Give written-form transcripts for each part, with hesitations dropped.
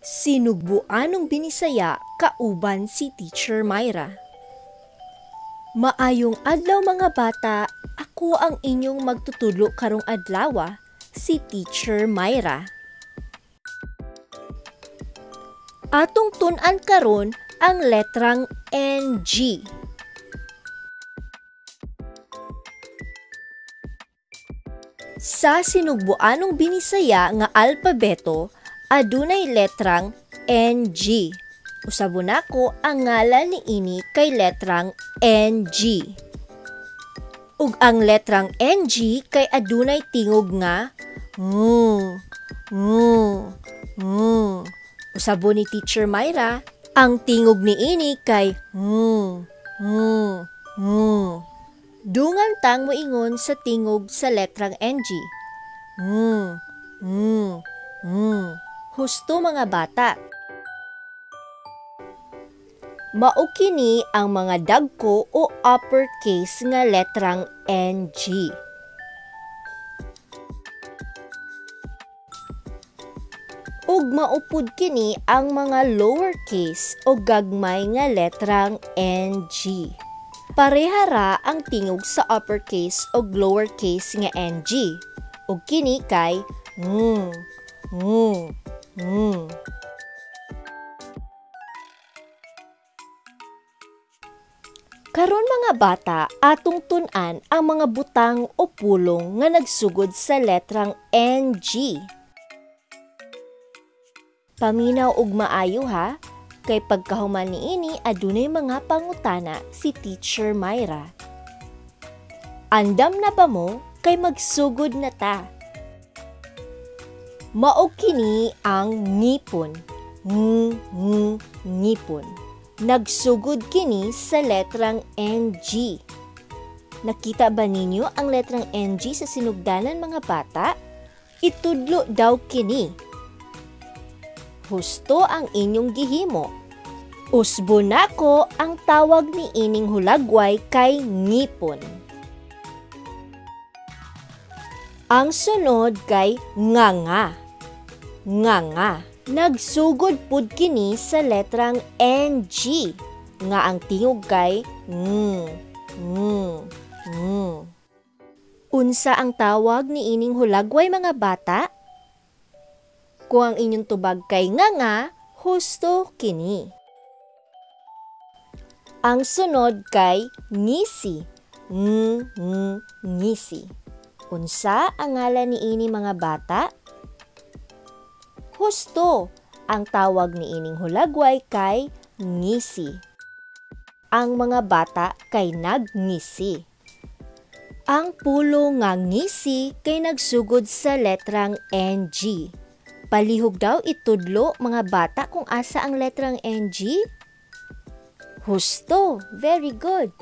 Sinugbuanong Binisaya kauban si Teacher Myra. Maayong adlaw mga bata, ako ang inyong magtutudlo karong adlawa, si Teacher Myra. Atong tun-an karon ang letrang NG. Sa sinugbuanong Binisaya nga alpabeto, adunay letrang NG. Usabon nako ang ngalan niini kay letrang NG. Ug ang letrang NG kay adunay tingog nga ng, ng, ng. Usabon ni Teacher Myra, ang tingog niini kay ng, ng, ng. Dungan tang moingon sa tingog sa letrang NG. Ng, ng, ng. Husto mga bata. Mao kini ang mga dagko o uppercase nga letrang NG. Ug maupod kini ang mga lowercase o gagmay nga letrang NG. Parehara ang tingog sa uppercase o lowercase nga NG. Ug kini kay ng, ng, ng. Karon mga bata, atong tun-an ang mga butang o pulong nga nagsugod sa letrang NG. Paminaw og maayo ha, kay pagkahuman niini adunay mga pangutana si Teacher Myra. Andam na ba mo kay magsugod na ta? Mao kini ang ngipon. Ng, ng, ngipon. Nagsugod kini sa letrang NG. Nakita ba ninyo ang letrang NG sa sinugdanan mga bata? Itudlo daw kini. Husto ang inyong gihimo. Usbo nako ang tawag ni ining hulagway kay ngipon. Ang sunod kay nganga. Nganga. Nagsugod pud kini sa letrang NG nga ang tingog kay ng, ng, ng. Unsa ang tawag ni ining hulagway mga bata? Kung ang inyong tubag kay nganga, husto kini. Ang sunod kay ngisi. Ng, ng, ngisi. Unsa ang ngalan niini mga bata? Husto, ang tawag niining hulagway kay ngisi. Ang mga bata kay nagngisi. Ang pulo nga ngisi kay nagsugod sa letrang NG. Palihog daw itudlo mga bata kung asa ang letrang NG? Husto, very good.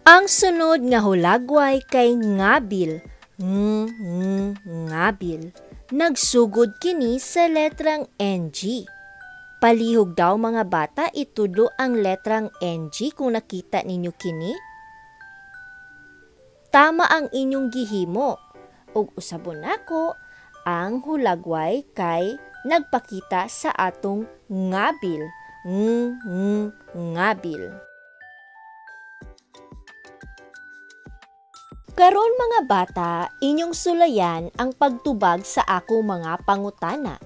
Ang sunod nga hulagway kay ngabil. Ng, ng, ngabil. Nagsugod kini sa letrang NG. Palihog daw mga bata itudlo ang letrang NG kung nakita ninyo kini. Tama ang inyong gihimo. Ug usabon nako ang hulagway kay nagpakita sa atong ngabil. Ng, ng, ngabil. Karon mga bata, inyong sulayan ang pagtubag sa akong mga pangutana.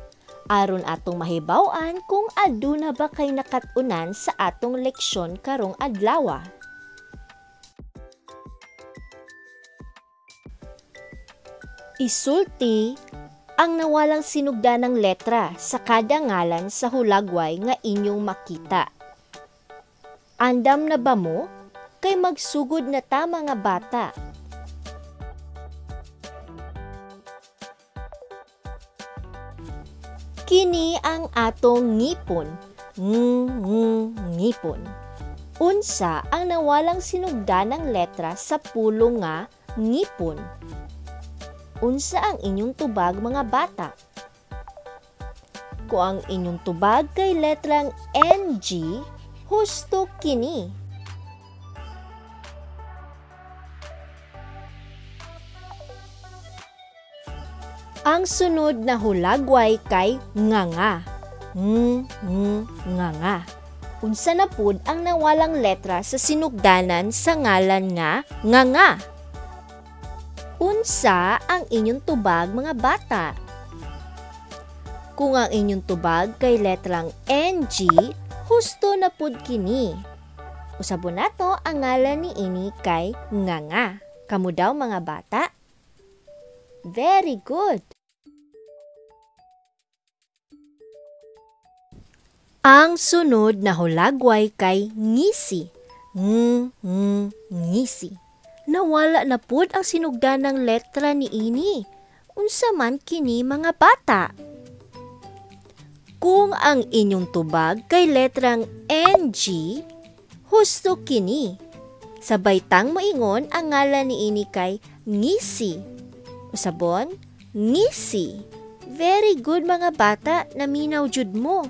Aron atong mahibaw-an kung aduna ba kay nakat-unan sa atong leksyon karong adlawa. Isulti ang nawalang sinugdanang letra sa kada ngalan sa hulagway nga inyong makita. Andam na ba mo? Kay magsugod na ta mga bata. Kini ang atong ngipon. Ng, ng, ngipon. Unsa ang nawalang sinugdanang letra sa pulong nga ngipon? Unsa ang inyong tubag mga bata? Kung ang inyong tubag kay letrang NG, husto kini. Ang sunod na hulagway kay nganga. Ng, ng, nganga. Unsa na pud ang nawalang letra sa sinugdanan sa ngalan nga nganga? Unsa ang inyong tubag, mga bata? Kung ang inyong tubag kay letrang NG, husto na pud kini. Usabon nato ang ngalan ni ini kay nganga. Kamo daw, mga bata? Very good! Ang sunod na hulagway kay ngisi. Ng, ng, ngisi. Nawala na pud ang sinugdanang letra ni ini. Unsa man kini, mga bata? Kung ang inyong tubag kay letrang NG, husto kini. Sabay tang moingon ang ngalan ni ini kay ngisi. Usabon, ngisi. Very good, mga bata, naminaw jud mo.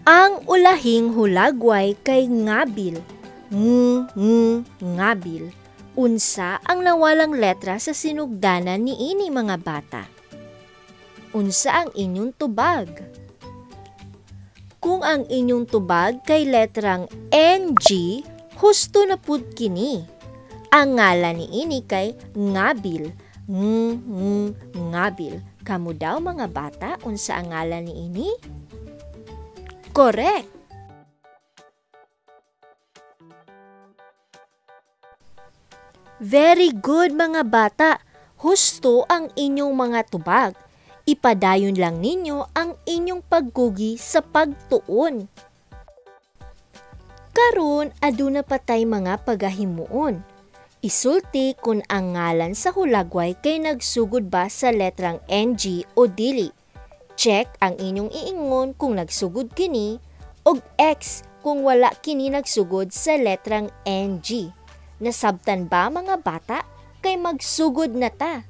Ang ulahing hulagway kay ngabil. Ng, ng, ngabil. Unsa ang nawalang letra sa sinugdanan ni ini, mga bata? Unsa ang inyong tubag? Kung ang inyong tubag kay letrang NG, husto na pud kini. Ang ngalan ni ini kay ngabil. Ng, ng, ngabil. Kamo daw, mga bata, unsa ang ngalan ni ini? Correct! Very good, mga bata! Husto ang inyong mga tubag. Ipadayon lang ninyo ang inyong paggugi sa pagtuon. Karon, aduna patay mga pagahimuon. Isulti kung ang ngalan sa hulagway kay nagsugod ba sa letrang NG o dili. Check ang inyong iingon kung nagsugod kini og X kung wala kini nagsugod sa letrang NG. Nasabtan ba, mga bata? Kay magsugod na ta.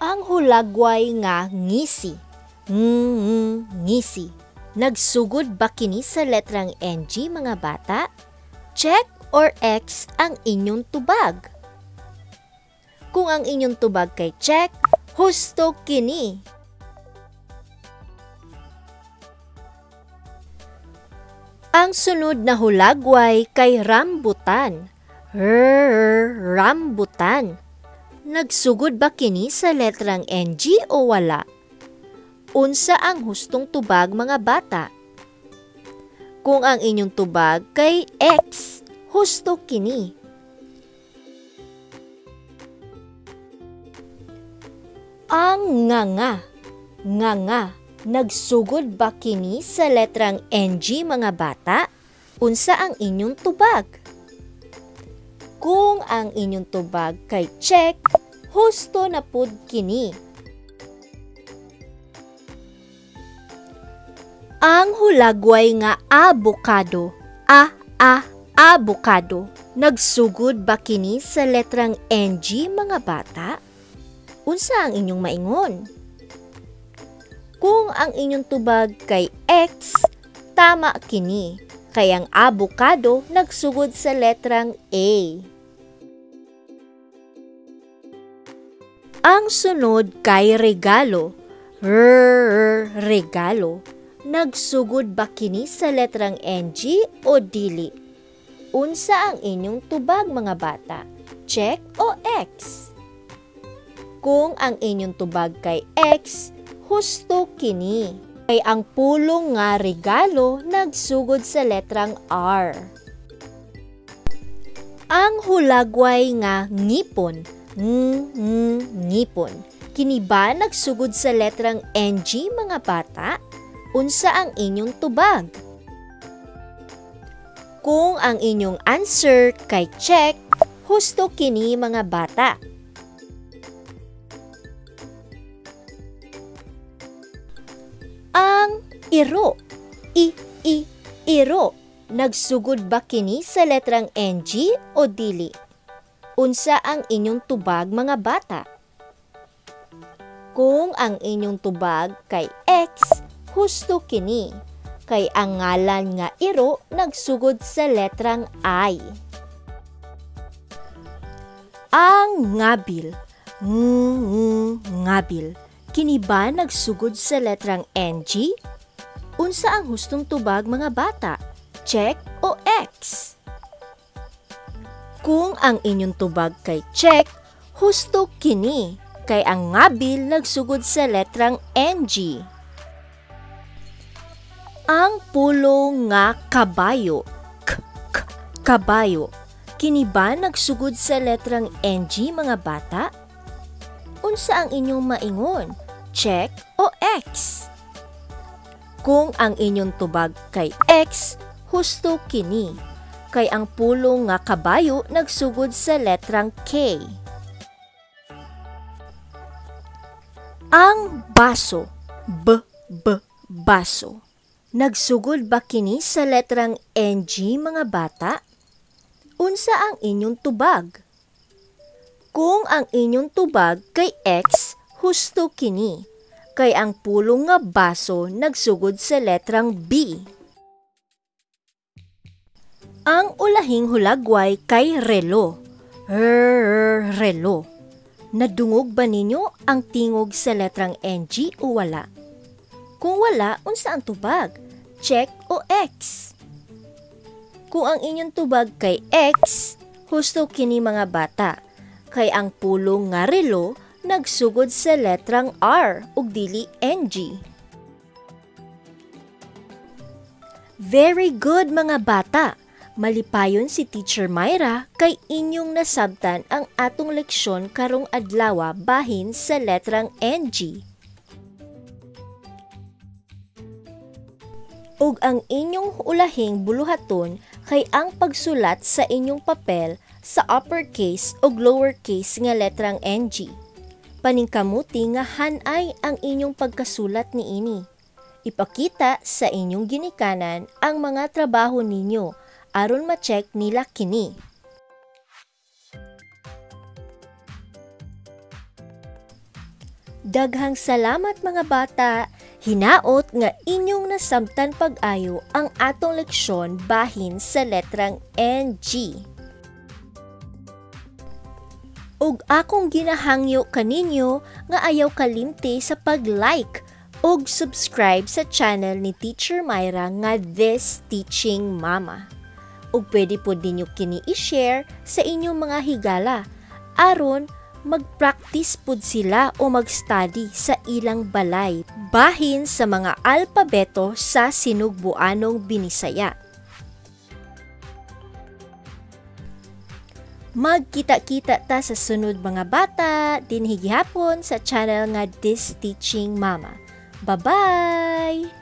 Ang hulagway nga ngisi. Ng, ngisi. Nagsugod ba kini sa letrang NG, mga bata? Check or X ang inyong tubag. Kung ang inyong tubag kay check, husto kini. Ang sunod na hulagway kay rambutan. R, rambutan. Nagsugod ba kini sa letrang NG o wala? Unsa ang hustong tubag, mga bata? Kung ang inyong tubag kay X, husto kini. Ang nganga. Nganga. Nagsugod ba kini sa letrang NG, mga bata? Unsa ang inyong tubag? Kung ang inyong tubag kay check, husto na pud kini. Ang hulagway nga abokado. A, a, abokado. Nagsugod ba kini sa letrang NG, mga bata? Unsa ang inyong maingon? Kung ang inyong tubag kay X, tama kini. Kay ang abokado nagsugod sa letrang A. Ang sunod kay regalo. R, regalo. Nagsugod ba kini sa letrang NG o dili? Unsa ang inyong tubag, mga bata? Check o X? Kung ang inyong tubag kay X, husto kini. Kay ang pulong nga regalo nagsugod sa letrang R. Ang hulagway nga ngipon. Ng, ng, ngipon. Kini ba nagsugod sa letrang NG, mga bata? Unsa ang inyong tubag? Kung ang inyong answer kay check, husto kini, mga bata. Ang iro. I, i, iro. Nagsugod ba kini sa letrang NG o dili? Unsa ang inyong tubag, mga bata? Kung ang inyong tubag kay X, husto kini. Kay ang ngalan nga iro nagsugod sa letrang I. Ang ngabil. Ng ngabil. Kini ba nagsugod sa letrang NG? Unsa ang hustong tubag mga bata? Check o X? Kung ang inyong tubag kay check, husto kini kay ang ngabil nagsugod sa letrang NG. Ang pulo nga kabayo, k, k, kabayo. Kini ba nagsugod sa letrang NG mga bata? Unsa ang inyong maingon? Check o X? Kung ang inyong tubag kay X, husto kini. Kay ang pulo nga kabayo nagsugod sa letrang K. Ang baso, B, B, baso. Nagsugod ba kini sa letrang NG mga bata? Unsa ang inyong tubag? Kung ang inyong tubag kay X, husto kini. Kay ang pulong nga baso nagsugod sa letrang B. Ang ulahing hulagway kay relo. R, relo. Nadungog ba ninyo ang tingog sa letrang NG o wala? Kung wala, unsa ang tubag? Check o X? Kung ang inyong tubag kay X, husto kini mga bata. Kay ang pulong nga relo nagsugod sa letrang R ug dili NG. Very good mga bata! Malipayon si Teacher Myra kay inyong nasabtan ang atong leksyon karong adlawa bahin sa letrang NG. Ug ang inyong ulahing buluhaton kay ang pagsulat sa inyong papel sa uppercase o lowercase nga letrang NG. Paningkamuti nga hanay ang inyong pagkasulat niini. Ipakita sa inyong ginikanan ang mga trabaho ninyo aron ma-check nila kini. Daghang salamat mga bata. Hinaot nga inyong nasabtan pag-ayo ang atong leksyon bahin sa letrang NG. Ug akong ginahangyo kaninyo nga ayaw kalimti sa pag-like ug subscribe sa channel ni Teacher Myra nga This Teaching Mama. Ug pwede po ninyo kini i-share sa inyong mga higala aron mag-practice pud sila o mag-study sa ilang balay bahin sa mga alpabeto sa Sinugbuanong Binisaya. Magkita-kita ta sa sunod mga bata dinhi gihapon sa channel nga This Teaching Mama. Bye-bye!